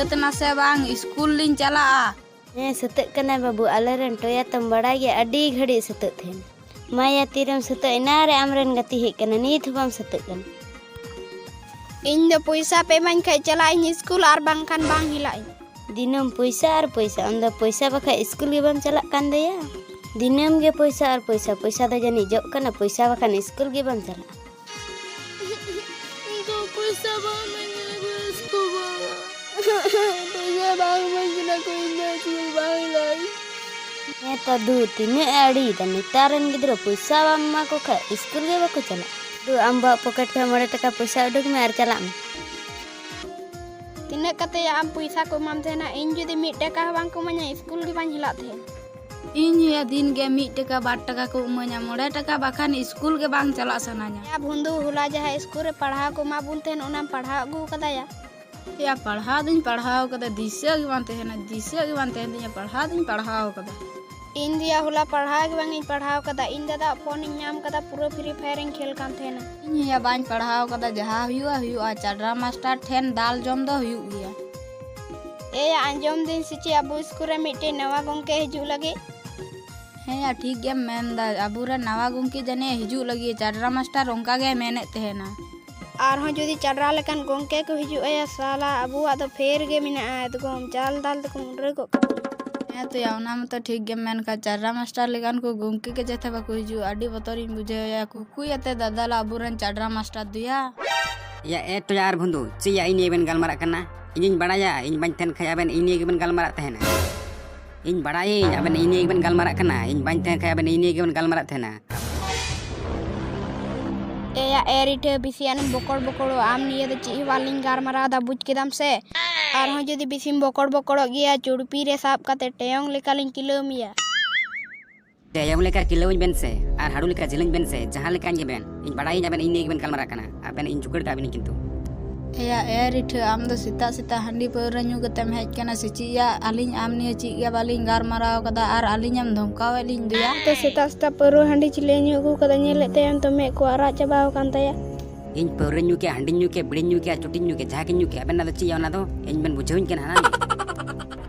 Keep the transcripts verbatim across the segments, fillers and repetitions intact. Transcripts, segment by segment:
ᱥᱟᱹᱛ ᱱᱟᱥᱮ ᱵᱟᱝ, ᱥᱠᱩᱞ ᱞᱤᱧ ᱪᱟᱞᱟᱜᱼᱟ᱾ ᱦᱮᱸ, ᱥᱟᱹᱛᱟᱹᱜ ᱠᱟᱱᱟᱭ ᱵᱟᱹᱵᱩ, ᱟᱞᱮᱨᱮᱱ ᱴᱚᱭᱟ ᱛᱚᱢ ᱵᱟᱲᱟᱭ ᱜᱮᱭᱟ, ᱟᱹᱰᱤ ᱜᱷᱟᱹᱲᱤᱡ ᱥᱟᱹᱛᱟᱹᱜ ᱛᱟᱦᱮᱱ᱾ ᱢᱟᱭᱟ, ᱛᱤᱨᱮᱢ ᱥᱟᱹᱛᱟᱹᱜ? ᱮᱱᱟ ᱨᱮ ᱟᱢᱨᱮᱱ ᱜᱟᱛᱮ ᱦᱮᱡ ᱠᱟᱱᱟ, ᱱᱤᱛ ᱦᱚᱸ ᱵᱟᱢ ᱥᱟᱹᱛᱟᱹᱜ ᱠᱟᱱᱟ᱾ ᱤᱧ ᱫᱚ ᱯᱚᱭᱥᱟ ᱯᱮ ᱮᱢᱟᱹᱧ ᱠᱷᱟᱡ ᱪᱟᱞᱟᱜ ᱟᱹᱧ ᱥᱠᱩᱞ, ᱟᱨ ᱵᱟᱝᱠᱷᱟᱱ ᱵᱟᱝ ᱦᱮᱞᱟᱜ ᱟᱹᱧ᱾ ᱫᱤᱱᱟᱹᱢ ᱯᱚᱭᱥᱟ ᱟᱨ ᱯᱚᱭᱥᱟ, ᱟᱢ ᱫᱚ ᱯᱚᱭᱥᱟ ᱵᱟᱠᱷᱟᱡ ᱥᱠᱩᱞ ᱜᱮ ᱵᱟᱢ ᱪᱟᱞᱟᱜ ᱠᱟᱱ ᱫᱚᱭᱟ᱾ ᱫᱤᱱᱟᱹᱢ ᱜᱮ ᱯᱚᱭᱥᱟ ᱟᱨ ᱯᱚᱭᱥᱟ, ᱯᱚᱭᱥᱟ ᱫᱚ ᱡᱟᱹᱱᱤᱡ ᱡᱚᱜ ᱠᱟᱱᱟ, ᱯᱚᱭᱥᱟ ᱵᱟᱠᱷᱟᱱ ᱥᱠᱩᱞ ᱜᱮ ᱵᱟᱢ ᱪᱟᱞᱟᱜᱼᱟ᱾ ᱤᱧ ᱫᱚ ᱯᱚᱭᱥᱟ ᱵᱟᱝ ᱤᱢᱟᱹᱧ ᱠᱟᱱᱟ ᱠᱚ ᱥᱠᱩᱞ ᱵᱟᱞᱟ᱾ ᱯᱚᱭᱥᱟ ᱵᱟᱝ ᱤᱢᱟᱹᱧ ᱠᱟᱱᱟ ᱠᱚ, ᱤᱧ ᱫᱚ ᱥᱠᱩᱞ ᱵᱟᱝ ᱦᱮᱞᱟᱜ ᱟᱹᱧ᱾ ᱦᱮᱸ ᱛᱚ ᱫᱩ, ᱛᱤᱱᱟᱹᱜ ᱮ ᱟᱲᱤᱭᱮᱫᱟ᱾ ᱱᱮᱛᱟᱨ ᱨᱮᱱ ᱜᱤᱫᱽᱨᱟᱹ ᱯᱚᱭᱥᱟ ᱵᱟᱢ ᱮᱢᱟ ᱠᱚ ᱠᱷᱟᱡ ᱥᱠᱩᱞ ᱜᱮ ᱵᱟᱠᱚ ᱪᱟᱞᱟᱜᱼᱟ᱾ ᱫᱩ, ᱟᱢ ᱵᱟᱵᱟᱣᱟᱜ ᱯᱚᱠᱮᱴ ᱠᱷᱚᱱ ᱢᱚᱬᱮ ᱴᱟᱠᱟ ᱯᱚᱭᱥᱟ ᱩᱰᱩᱠ ᱢᱮ ᱟᱨ ᱪᱟᱞᱟᱜ ᱢᱮ᱾ ᱛᱤᱱᱟᱹᱜ ᱠᱟᱛᱮ ᱭᱟ ᱟᱢ ᱯᱚᱭᱥᱟ ᱠᱚ ᱮᱢᱟᱢ ᱛᱟᱦᱮᱱᱟ? ᱤᱧ ᱡᱩᱫᱤ ᱢᱤᱫ ᱴᱟᱠᱟ ᱦᱚᱸ ᱵᱟᱝ ᱠᱚ ᱮᱢᱟᱹᱧᱟ, ᱥᱠᱩᱞ ᱜᱮ ᱵᱟᱹᱧ ᱦᱮᱞᱟᱜ ᱛᱟᱦᱮᱱ᱾ ᱤᱧ ᱦᱚᱸᱭᱟ ᱫᱤᱱ ᱜᱮ ᱢᱤᱫ ᱴᱟᱠᱟ ᱵᱟᱨ ᱴᱟᱠᱟ ᱠᱚ ᱮᱢᱟᱹᱧᱟ, ᱢᱚᱬᱮ ᱴᱟᱠᱟ ᱵᱟᱠᱷᱟᱱ ᱥᱠᱩᱞ ᱜᱮ ᱵᱟᱝ ᱪᱟᱞᱟᱜ ᱥᱟᱱᱟᱧᱟ᱾ ᱭᱟ ᱵᱚᱱᱫᱷᱩ, ᱦᱚᱞᱟ ᱡᱟᱦᱟᱸ ᱥᱠᱩᱞ ᱨᱮ ᱯᱟᱲᱦᱟᱣ ᱠᱚ ᱮᱢᱟ ᱵᱚᱱ ᱛᱟᱦᱮᱱ, ᱚᱱᱟᱢ ᱯᱟᱲᱦᱟᱣ ᱟᱹᱜᱩ ᱠᱟᱫᱟ ᱭᱟ? ᱭᱟ, ᱯᱟᱲᱦᱟᱣ ᱫᱩᱧ ᱯᱟᱲᱦᱟᱣ ᱠᱟᱫᱟ, ᱫᱤᱥᱟᱹ ᱜᱮ ᱵᱟᱝ ᱛᱟᱦᱮᱱᱟ, ᱫᱤᱥᱟᱹ ᱜᱮ ᱵᱟᱝ ᱛᱟᱦᱮᱱ ᱛᱤᱧᱟ, ᱯᱟᱲᱦᱟᱣ ᱫᱩᱧ ᱯᱟᱲᱦᱟᱣ ᱠᱟᱫᱟ᱾ ᱤᱧ ᱫᱚᱭᱟ ᱦᱚᱞᱟ ᱯᱟᱲᱦᱟᱣ ᱜᱮ ᱵᱟᱝ ᱤᱧ ᱯᱟᱲᱦᱟᱣ ᱠᱟᱫᱟ᱾ ᱤᱧ ᱫᱟᱫᱟᱣᱟᱜ ᱯᱷᱳᱱ ᱤᱧ ᱧᱟᱢ ᱠᱟᱫᱟ, ᱯᱩᱨᱟᱹ ᱯᱷᱨᱤ ᱯᱷᱟᱭᱟᱨ ᱤᱧ ᱠᱷᱮᱞ ᱠᱟᱱ ᱛᱟᱦᱮᱱᱟ᱾ ᱤᱧ ᱦᱚᱸᱭᱟ ᱵᱟᱹᱧ ᱯᱟᱲᱦᱟᱣ ᱠᱟᱫᱟ, ᱡᱟᱦᱟᱸ ᱦᱩᱭᱩᱜᱼᱟ ᱦᱩᱭᱩᱜᱼᱟ, ᱪᱟᱰᱨᱟ ᱢᱟᱥᱴᱟᱨ ᱴᱷᱮᱱ ᱫᱟᱞ ᱡᱚᱢ ᱫᱚ ᱦᱩᱭᱩᱜ ᱜᱮᱭᱟ᱾ ᱮᱭᱟ, ᱟᱸᱡᱚᱢ ᱫᱟᱹᱧ ᱥᱮ ᱪᱮᱫ ᱟᱵᱚ ᱥᱠᱩᱞ ᱨᱮ ᱢᱤᱫᱴᱮᱱ ᱱᱟᱣᱟ ᱜᱚᱢᱠᱮ ᱦᱤᱡᱩᱜ ᱞᱟᱹᱜᱤᱫ? ᱦᱮᱸᱭᱟ, ᱴᱷᱤᱠ ᱜᱮᱢ ᱢᱮᱱᱫᱟ, ᱟᱵᱚᱨᱮᱱ ᱱᱟᱣᱟ ᱜᱚᱢᱠᱮ ᱡᱟᱹᱱᱤᱡ ᱦᱤᱡᱩᱜ ᱞᱟᱹᱜᱤᱫ, ᱪᱟᱰᱨᱟ ᱢᱟᱥᱴᱟᱨ ᱚᱱᱠᱟ ᱜᱮᱭ ᱢᱮᱱᱮᱫ ᱛᱟᱦᱮᱱᱟ᱾ ᱟᱨᱦᱚᱸ ᱡᱩᱫᱤ ᱪᱟᱰᱨᱟ ᱞᱮᱠᱟᱱ ᱜᱚᱢᱠᱮ ᱠᱚ ᱦᱤᱡᱩᱜᱼᱟ ᱭᱟ ᱥᱟᱞᱟ, ᱟᱵᱚᱣᱟᱜ ᱫᱚ ᱯᱷᱮᱨ ᱜᱮ ᱢᱮᱱᱟᱜᱼᱟ, ᱮᱠᱫᱚᱢ ᱪᱟᱞ ᱫᱟᱞ ᱛᱮᱠᱚ ᱢᱩᱰᱨᱟᱹ ᱠᱚᱜ ᱠᱟᱱᱟ᱾ ᱦᱮᱸ ᱛᱚᱭᱟ, ᱚᱱᱟ ᱢᱟᱛᱚ ᱴᱷᱤᱠ ᱜᱮᱢ ᱢᱮᱱ ᱠᱟᱜ, ᱪᱟᱰᱨᱟ ᱢᱟᱥᱴᱟᱨ ᱞᱮᱠᱟᱱ ᱠᱚ ᱜᱚᱢᱠᱮ ᱜᱮ ᱡᱟᱛᱮ ᱵᱟᱠᱚ ᱦᱤᱡᱩᱜᱼᱟ, ᱟᱹᱰᱤ ᱵᱚᱛᱚᱨᱤᱧ ᱵᱩᱡᱷᱟᱹᱣ ᱭᱟ᱾ ᱠᱩᱠᱩᱭᱟᱛᱮ ᱫᱟᱫᱟᱞᱟ ᱟᱵᱚᱨᱮᱱ ᱪᱟᱰᱨᱟ ᱢᱟᱥᱴᱟᱨ ᱫᱚᱭᱟ᱾ ᱭᱟ ᱮ ᱴᱚᱭᱟ ᱟᱨ ᱵᱷᱩᱸᱫᱩ, ᱪᱮᱫ ᱭᱟ ᱤᱧ ᱱᱤᱭᱟᱹ ᱵᱮᱱ ᱜᱟᱞᱢᱟᱨᱟᱜ ᱠᱟᱱᱟ? ᱤᱧᱤᱧ ᱵᱟᱲᱟᱭᱟ, ᱤᱧ ᱵᱟᱹᱧ ᱛᱟᱦᱮᱱ ᱠᱷᱟᱡ ᱟᱵᱮᱱ ᱤᱧ ᱱᱤᱭᱟᱹ ᱜᱮᱵᱮᱱ ᱜᱟᱞᱢᱟᱨᱟᱜ ᱛᱟᱦᱮᱱᱟ᱾ ᱤᱧ ᱵᱟᱲᱟᱭᱟᱹᱧ ᱟᱵᱮᱱ ᱤᱧ ᱱᱤᱭᱟᱹ ᱜᱮᱵᱮᱱ ᱜᱟᱞᱢᱟᱨᱟᱜ ᱠᱟᱱᱟ, ᱤᱧ ᱵᱟᱹᱧ ᱛᱟᱦᱮᱱ ᱠᱷᱟᱡ ᱟᱵᱮᱱ ᱤᱧ ᱱᱤᱭᱟᱹ ᱜᱮᱵᱮᱱ ᱜᱟᱞᱢᱟᱨᱟᱜ ᱛᱟᱦᱮᱱᱟ᱾ ᱮᱭᱟ ᱮ ᱨᱤᱴᱷᱟᱹ, ᱵᱤᱥᱤ ᱟᱱᱮᱢ ᱵᱚᱠᱚᱲ ᱵᱚᱠᱚᱲᱚᱜᱼᱟ, ᱟᱢ ᱱᱤᱭᱟᱹ ᱫᱚ ᱪᱮᱫ ᱦᱚᱸ ᱵᱟᱞᱤᱧ ᱜᱟᱞᱢᱟᱨᱟᱣ ᱫᱟ, ᱵᱩᱡᱽ ᱠᱮᱫᱟᱢ ᱥᱮ? ᱟᱨᱦᱚᱸ ᱡᱩᱫᱤ ᱵᱤᱥᱤᱢ ᱵᱚᱠᱚᱲ ᱵᱚᱠᱚᱲᱚᱜ ᱜᱮᱭᱟ, ᱪᱩᱲᱯᱤ ᱨᱮ ᱥᱟᱵ ᱠᱟᱛᱮ ᱴᱮᱭᱚᱝ ᱞᱮᱠᱟᱞᱤᱧ ᱠᱤᱞᱟᱹᱣ ᱢᱮᱭᱟ᱾ ᱴᱮᱭᱚᱝ ᱞᱮᱠᱟ ᱠᱤᱞᱟᱹᱣᱟᱹᱧ ᱵᱮᱱ ᱥᱮ, ᱟᱨ ᱦᱟᱹᱲᱩ ᱞᱮᱠᱟ ᱡᱤᱞᱟᱹᱧ ᱵᱮᱱ ᱥᱮ, ᱡᱟᱦᱟᱸ ᱞᱮᱠᱟᱧ ᱜᱮ ᱵᱮᱱ, ᱤᱧ ᱵᱟᱲᱟᱭᱟᱹᱧ ᱟᱵᱮᱱ ᱤᱧ ᱱᱤᱭᱟᱹ ᱜᱮᱵᱮᱱ ᱜᱟᱞᱢᱟᱨᱟᱜ ᱠᱟᱱᱟ, ᱟᱵᱮᱱ ᱤᱧ ᱪᱩᱠᱟᱹᱲ ᱠᱟᱜ ᱵᱮᱱᱟᱹᱧ ᱠᱤᱱᱛᱩ᱾ ᱮᱭᱟ ᱮ ᱨᱤᱴᱷᱟᱹ, ᱟᱢ ᱫᱚ ᱥᱮᱛᱟᱜ ᱥᱮᱛᱟᱜ ᱦᱟᱺᱰᱤ ᱯᱟᱹᱣᱨᱟᱹ ᱧᱩ ᱠᱟᱛᱮᱢ ᱦᱮᱡ ᱠᱟᱱᱟ ᱥᱮ ᱪᱮᱫ ᱭᱟ? ᱟᱹᱞᱤᱧ ᱟᱢ ᱱᱤᱭᱟᱹ ᱪᱮᱫ ᱜᱮ ᱵᱟᱞᱤᱧ ᱜᱟᱞᱢᱟᱨᱟᱣ ᱠᱟᱫᱟ, ᱟᱨ ᱟᱹᱞᱤᱧᱮᱢ ᱫᱷᱚᱢᱠᱟᱣᱮᱫ ᱞᱤᱧ ᱫᱚᱭᱟ᱾ ᱛᱚ ᱥᱮᱛᱟᱜ ᱥᱮᱛᱟᱜ ᱯᱟᱹᱣᱨᱟᱹ ᱦᱟᱺᱰᱤ ᱪᱤᱞᱤ ᱧᱩ ᱟᱹᱜᱩ ᱠᱟᱫᱟ, ᱧᱮᱞᱮᱫ ᱛᱟᱭᱟᱢ ᱛᱚ ᱢᱮᱫ ᱠᱚ ᱟᱨᱟᱜ ᱪᱟᱵᱟᱣ ᱟᱠᱟᱱ ᱛᱟᱭᱟ᱾ ᱤᱧ ᱯᱟᱹᱣᱨᱟᱹᱧ ᱧᱩ ᱠᱮᱜᱼᱟ, ᱦᱟᱺᱰᱤᱧ ᱧᱩ ᱠᱮᱜᱼᱟ, ᱵᱤᱲᱤᱧ ᱧᱩ ᱠᱮᱜᱼᱟ, ᱪᱩᱴᱤᱧ ᱧᱩ ᱠᱮᱜᱼᱟ, ᱡᱟᱦᱟᱸ ᱜᱤᱧ ᱧᱩ ᱠᱮᱜᱼᱟ, ᱟᱵᱮᱱᱟᱜ ᱫᱚ ᱪᱮᱫ ᱭᱟ ᱚᱱᱟ ᱫᱚ? ᱤᱧ ᱵᱮᱱ ᱵᱩᱡᱷᱟᱹᱣᱤᱧ ᱠᱟᱱᱟ ᱦᱟᱸᱜ᱾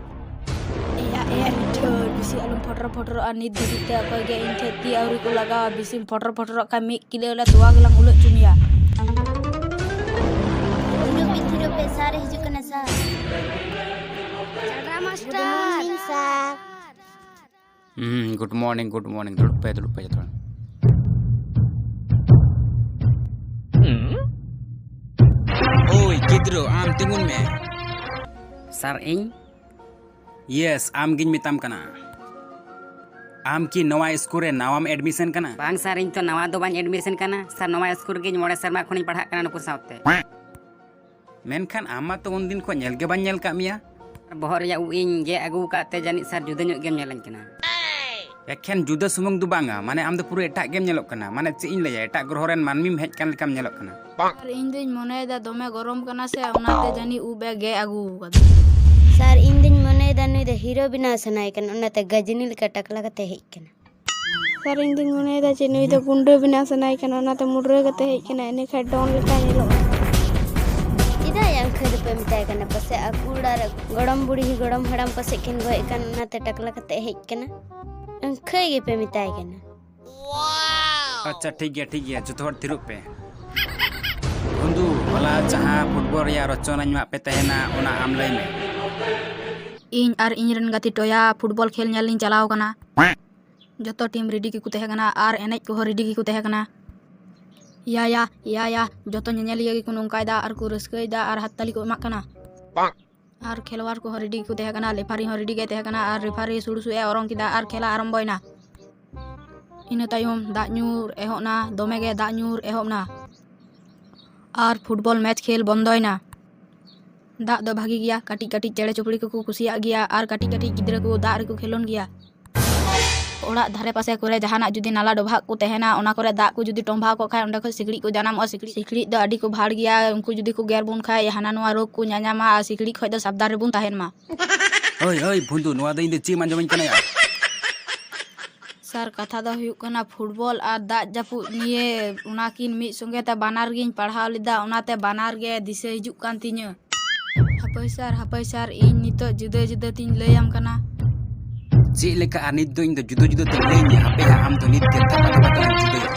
ᱮᱭᱟ, ᱮᱭᱟ, ᱨᱤᱴᱷᱟᱹ, ᱵᱮᱥᱤ ᱟᱞᱚᱢ ᱯᱷᱚᱴᱨᱚ ᱯᱷᱚᱴᱨᱚᱜᱼᱟ᱾ ᱱᱤᱛ ᱫᱷᱟᱹᱵᱤᱡ ᱛᱮ ᱚᱠᱚᱭ ᱜᱮ ᱤᱧ ᱴᱷᱮᱱ ᱛᱤ ᱟᱹᱣᱨᱤ ᱠᱚ ᱞᱟᱜᱟᱣᱟ᱾ ᱵᱮᱥᱤᱢ ᱯᱷᱚᱴᱨᱚ ᱯᱷᱚᱴᱨᱚᱜ ᱠᱷᱟᱱ ᱢᱤᱫ ᱠᱤᱞᱳ ᱞᱮ ᱛᱚᱣᱟ ᱜᱮᱞᱟᱝ ᱩᱞᱟᱹ ᱦᱚᱪᱚ ᱢᱮᱭᱟ᱾ ᱛᱷᱤᱨᱚᱜ ᱵᱤᱱ, ᱛᱷᱤᱨᱚᱜ ᱯᱮ, ᱥᱟᱨ ᱮ ᱦᱤᱡᱩᱜ ᱠᱟᱱᱟ, ᱥᱟᱨ᱾ ᱪᱟᱰᱨᱟ ᱢᱟᱥᱴᱟᱨ᱾ Good morning, sir. ᱦᱩᱸ, good morning, good morning. ᱫᱩᱲᱩᱵ ᱯᱮ, ᱫᱩᱲᱩᱵ ᱯᱮ ᱡᱚᱛᱚ ᱦᱚᱲ᱾ ᱳᱭ ᱜᱤᱫᱽᱨᱟᱹ, ᱟᱢ ᱛᱤᱸᱜᱩᱱ ᱢᱮ᱾ ᱥᱟᱨ, ᱤᱧ? Yes, ᱟᱢ ᱜᱤᱧ ᱢᱮᱛᱟᱢ ᱠᱟᱱᱟ᱾ ᱟᱢ ᱠᱤ ᱱᱚᱣᱟ ᱥᱠᱩᱞ ᱨᱮ ᱱᱟᱣᱟᱢ admission ᱠᱟᱱᱟ? ᱵᱟᱝ ᱥᱟᱨ, ᱤᱧ ᱛᱚ ᱱᱟᱣᱟ ᱫᱚ ᱵᱟᱹᱧ admission ᱠᱟᱱᱟ ᱥᱟᱨ᱾ ᱱᱚᱣᱟ ᱥᱠᱩᱞ ᱨᱮᱜᱮ ᱤᱧ ᱢᱚᱬᱮ ᱥᱮᱨᱢᱟ ᱠᱷᱚᱱᱤᱧ ᱯᱟᱲᱦᱟᱜ ᱠᱟᱱᱟ ᱱᱩᱠᱩ ᱥᱟᱶᱛᱮ᱾ ᱢᱮᱱᱠᱷᱟᱱ ᱟᱢ ᱢᱟ ᱛᱚ ᱩᱱᱫᱤᱱ ᱠᱷᱚᱱ ᱧᱮᱞ ᱜᱮ ᱵᱟᱹᱧ ᱧᱮᱞ ᱠᱟᱜ ᱢᱮᱭᱟ᱾ ᱵᱚᱦᱚᱜ ᱨᱮᱭᱟᱜ ᱩᱵ ᱤᱧ ᱜᱮᱫ ᱟᱹᱜᱩ ᱟᱠᱟᱫ ᱛᱮ ᱡᱟᱹᱱᱤᱡ ᱥᱟᱨ ᱡᱩᱫᱟᱹ ᱧᱚᱜ ᱜᱮᱢ ᱧᱮᱞᱟᱹᱧ ᱠᱟᱱᱟ᱾ ᱮᱠᱷᱮᱱ ᱡᱩᱫᱟᱹ ᱥᱩᱢᱩᱝ ᱫᱚ ᱵᱟᱝᱟ, ᱢᱟᱱᱮ ᱟᱢ ᱫᱚ ᱯᱩᱨᱟᱹ ᱮᱴᱟᱜ ᱜᱮᱢ ᱧᱮᱞᱚᱜ ᱠᱟᱱᱟ᱾ ᱢᱟᱱᱮ ᱪᱮᱫ ᱤᱧ ᱞᱟᱹᱭᱟ, ᱮᱴᱟᱜ ᱜᱨᱚᱦᱚ ᱨᱮᱱ ᱢᱟᱹᱱᱢᱤᱢ ᱦᱮᱡ ᱠᱟᱱ ᱞᱮᱠᱟᱢ ᱧᱮᱞᱚᱜ ᱠᱟᱱᱟ᱾ ᱟᱨ ᱤᱧ ᱫᱩᱧ ᱢᱚᱱᱮᱭᱮᱫᱟ ᱫᱚᱢᱮ ᱜᱚᱨᱚᱢ ᱠᱟᱱᱟ ᱥᱮ, ᱚᱱᱟᱛᱮ ᱡᱟᱹᱱᱤᱡ ᱩᱵ ᱮ ᱜᱮᱫ ᱟᱹᱜᱩ ᱟᱠᱟᱫᱟ᱾ ᱥᱟᱨ, ᱤᱧ ᱫᱩᱧ ᱢᱚᱱᱮᱭᱮᱫᱟ ᱱᱩᱭ ᱫᱚ ᱦᱤᱨᱳ ᱵᱮᱱᱟᱣ ᱥᱟᱱᱟᱭᱮ ᱠᱟᱱᱟ, ᱚᱱᱟᱛᱮ ᱜᱟᱡᱽᱱᱤ ᱞᱮᱠᱟ ᱴᱟᱠᱞᱟ ᱠᱟᱛᱮ ᱦᱮᱡ ᱠᱟᱱᱟ᱾ ᱥᱟᱨ, ᱤᱧ ᱫᱩᱧ ᱢᱚᱱᱮᱭᱮᱫᱟ ᱡᱮ ᱱᱩᱭ ᱫᱚ ᱜᱩᱱᱰᱟᱹ ᱵᱮᱱᱟᱣ ᱥᱟᱱᱟᱭᱮ ᱠᱟᱱᱟ, ᱚᱱᱟᱛᱮ ᱢᱩᱰᱨᱟᱹ ᱠᱟᱛᱮ ᱦᱮᱡ ᱠᱟᱱᱟ, ᱤᱱᱟᱹ ᱠᱷᱟᱱ ᱰᱚᱱ ᱞᱮᱠᱟᱭ ᱧᱮᱞᱚᱜᱼᱟ᱾ ᱪᱮᱫᱟᱜ ᱭᱟ ᱟᱹᱝᱠᱷᱟᱹᱭ ᱫᱚᱯᱮ ᱢᱮᱛᱟᱭ ᱠᱟᱱᱟ? ᱯᱟᱥᱮ ᱟᱠᱚ ᱚᱲᱟᱜ ᱨᱮ ᱜᱚᱲᱚᱢ ᱵᱩᱲᱦᱤ ᱜᱚᱲᱚᱢ ᱦᱟᱲᱟᱢ ᱯᱟᱥᱮᱡ ᱠᱤᱱ ᱜᱚᱡ ᱟᱠᱟᱱ, ᱚᱱᱟᱛᱮ ᱴᱟᱠᱞᱟ ᱠᱟᱛᱮ ᱦᱮᱡ ᱠᱟᱱᱟ᱾ ᱟᱹᱝᱠᱷᱟᱹᱭ ᱜᱮᱯᱮ ᱢᱮᱛᱟᱭ ᱠᱟᱱᱟ᱾ ᱟᱪᱪᱷᱟ, ᱴᱷᱤᱠ ᱜᱮᱭᱟ, ᱴᱷᱤᱠ ᱜᱮᱭᱟ, ᱡᱚᱛᱚ ᱦᱚᱲ ᱛᱷᱤᱨᱚᱜ ᱯᱮ᱾ ᱵᱚᱱᱫᱷᱩ, ᱦᱚᱞᱟ ᱡᱟᱦᱟᱸ ᱯᱷᱩᱴᱵᱚᱞ ᱨᱮᱭᱟᱜ ᱨᱚᱪᱚᱱᱟᱧ ᱮᱢᱟᱜ ᱯᱮ ᱛᱟᱦᱮᱱᱟ, ᱚᱱᱟ ᱟᱢ ᱞᱟᱹᱭ ᱢᱮ᱾ ᱤᱧ ᱟᱨ ᱤᱧ ᱨᱮᱱ ᱜᱟᱛᱮ ᱴᱚᱭᱟ ᱯᱷᱩᱴᱵᱚᱞ ᱠᱷᱮᱞ ᱧᱮᱞ ᱞᱤᱧ ᱪᱟᱞᱟᱣ ᱠᱟᱱᱟ᱾ ᱡᱚᱛᱚ ᱴᱤᱢ ᱨᱮᱰᱤ ᱜᱮᱠᱚ ᱛᱟᱦᱮᱸ ᱠᱟᱱᱟ ᱟᱨ ᱮᱱᱮᱡ ᱠᱚᱦᱚᱸ ᱨᱮᱰᱤ ᱜᱮᱠᱚ ᱛᱟᱦᱮᱸ ᱠᱟᱱᱟ᱾ ᱭᱟ, ᱭᱟ, ᱭᱟ, ᱭᱟ, ᱡᱚᱛᱚ ᱧᱮᱧᱮᱞᱤᱭᱟᱹ ᱜᱮᱠᱚ ᱱᱚᱝᱠᱟᱭᱮᱫᱟ ᱟᱨ ᱠᱚ ᱨᱟᱹᱥᱠᱟᱹᱭᱮᱫᱟ ᱟᱨ ᱦᱟᱛᱛᱟᱞᱤ ᱠᱚ ᱮᱢᱟᱜ ᱠᱟᱱᱟ᱾ ᱟᱨ ᱠᱷᱮᱞᱣᱟᱲ ᱠᱚᱦᱚᱸ ᱨᱮᱰᱤ ᱜᱮᱠᱚ ᱛᱟᱦᱮᱸ ᱠᱟᱱᱟ, ᱞᱮᱯᱷᱟᱨᱤ ᱦᱚᱸ ᱨᱮᱰᱤ ᱜᱮᱭ ᱛᱟᱦᱮᱸ ᱠᱟᱱᱟ ᱟᱨ ᱨᱮᱯᱷᱟᱨᱤ ᱥᱩᱲᱩ ᱥᱩᱲᱩ ᱮ ᱚᱨᱚᱝ ᱠᱮᱫᱟ ᱟᱨ ᱠᱷᱮᱞᱟ ᱟᱨᱟᱢᱵᱚᱭᱮᱱᱟ᱾ ᱤᱱᱟᱹ ᱛᱟᱭᱚᱢ ᱫᱟᱜ ᱧᱩᱨ ᱮᱦᱚᱵ ᱮᱱᱟ, ᱫᱚᱢᱮ ᱜᱮ ᱫᱟᱜ ᱧᱩᱨ ᱮᱦᱚᱵ ᱮᱱᱟ᱾ ᱟᱨ ᱯᱷᱩᱴᱵᱚᱞ ᱢᱮᱪ ᱠᱷᱮᱞ ᱵᱚᱱᱫᱚᱭᱮᱱᱟ᱾ ᱫᱟᱜ ᱫᱚ ᱵᱷᱟᱜᱮ ᱜᱮᱭᱟ, ᱠᱟᱹᱴᱤᱡ ᱠᱟᱹᱴᱤᱡ ᱪᱮᱬᱮ ᱪᱩᱯᱲᱤ ᱠᱚᱠᱚ ᱠᱩᱥᱤᱭᱟᱜ ᱜᱮᱭᱟ ᱟᱨ ᱠᱟᱹᱴᱤᱡ ᱠᱟᱹᱴᱤᱡ ᱜᱤᱫᱽᱨᱟᱹ ᱠᱚ ᱫᱟᱜ ᱨᱮᱠᱚ ᱠᱷᱮᱞᱳᱱ ᱜᱮᱭᱟ᱾ ᱚᱲᱟᱜ ᱫᱷᱟᱨᱮ ᱯᱟᱥᱮ ᱠᱚᱨᱮ ᱡᱟᱦᱟᱱᱟᱜ ᱡᱩᱫᱤ ᱱᱟᱞᱟ ᱰᱚᱵᱷᱟᱜ ᱠᱚ ᱛᱟᱦᱮᱱᱟ, ᱚᱱᱟ ᱠᱚᱨᱮ ᱫᱟᱜ ᱠᱚ ᱡᱩᱫᱤ ᱴᱚᱢᱵᱷᱟᱣ ᱠᱚᱜ ᱠᱷᱟᱱ, ᱚᱸᱰᱮ ᱠᱷᱚᱱ ᱥᱤᱠᱲᱤᱡ ᱠᱚ ᱡᱟᱱᱟᱢᱚᱜᱼᱟ᱾ ᱥᱤᱠᱲᱤᱡ, ᱥᱤᱠᱲᱤᱡ ᱫᱚ ᱟᱹᱰᱤ ᱠᱚ ᱵᱷᱟᱲ ᱜᱮᱭᱟ, ᱩᱱᱠᱩ ᱡᱩᱫᱤ ᱠᱚ ᱜᱮᱨ ᱵᱚᱱ ᱠᱷᱟᱱ ᱦᱟᱱᱟ ᱱᱚᱣᱟ ᱨᱳᱜᱽ ᱠᱚ ᱧᱟᱧᱟᱢᱟ ᱟᱨ ᱥᱤᱠᱲᱤᱡ ᱠᱷᱚᱱ ᱫᱚ ᱥᱟᱵᱫᱷᱟᱱ ᱨᱮᱵᱚᱱ ᱛᱟᱦᱮᱱ ᱢᱟ᱾ ᱦᱳᱭ, ᱦᱳᱭ, ᱵᱷᱩᱱᱫᱩ, ᱱᱚᱣᱟ ᱫᱚ ᱤᱧ ᱫᱚ ᱪᱮᱫ ᱮᱢ ᱟᱸᱡᱚᱢᱟᱹᱧ ᱠᱟᱱᱟ ᱭᱟ? ᱥᱟᱨ, ᱠᱟᱛᱷᱟ ᱫᱚ ᱦᱩᱭᱩᱜ ᱠᱟᱱᱟ ᱯᱷᱩᱴᱵᱚᱞ ᱟᱨ ᱫᱟᱜ ᱡᱟᱹᱯᱩᱫ ᱱᱤᱭᱮ, ᱚᱱᱟᱠᱤᱱ ᱢᱤᱫ ᱥᱚᱸᱜᱮ ᱛᱮ ᱵᱟᱱᱟᱨ ᱜᱤᱧ ᱯᱟᱲᱦᱟᱣ ᱞᱮᱫᱟ, ᱚᱱᱟᱛᱮ ᱵᱟᱱᱟᱨ ᱜᱮ ᱫᱤᱥᱟᱹ ᱦᱤᱡᱩᱜ ᱠᱟᱱ ᱛᱤᱧᱟᱹ᱾ ᱦᱟᱯᱟᱹᱭ ᱥᱟᱨ, ᱦᱟᱯᱟᱹᱭ ᱥᱟᱨ, ᱤᱧ ᱱᱤᱛᱚᱜ ᱡᱩᱫᱟᱹ ᱡᱩᱫᱟᱹ ᱛᱤᱧ ᱞᱟᱹᱭᱟᱢ ᱠᱟᱱᱟ᱾ ᱪᱮᱫ ᱞᱮᱠᱟ ᱟᱨ ᱱᱤᱛ ᱫᱚ ᱤᱧ ᱫᱚ ᱡᱩᱫᱟᱹ ᱡᱩᱫᱟᱹ ᱛᱮᱧ ᱞᱟᱹᱭ ᱢᱮᱭᱟ? ᱦᱟᱯᱮ ᱦᱟᱸᱜ, ᱟᱢ ᱫᱚ ᱱᱤᱛ ᱜᱮ ᱛᱟᱯᱟ ᱛᱟᱯᱟ ᱛᱮᱞᱟᱝ ᱡᱩᱫᱟᱹᱭᱟ᱾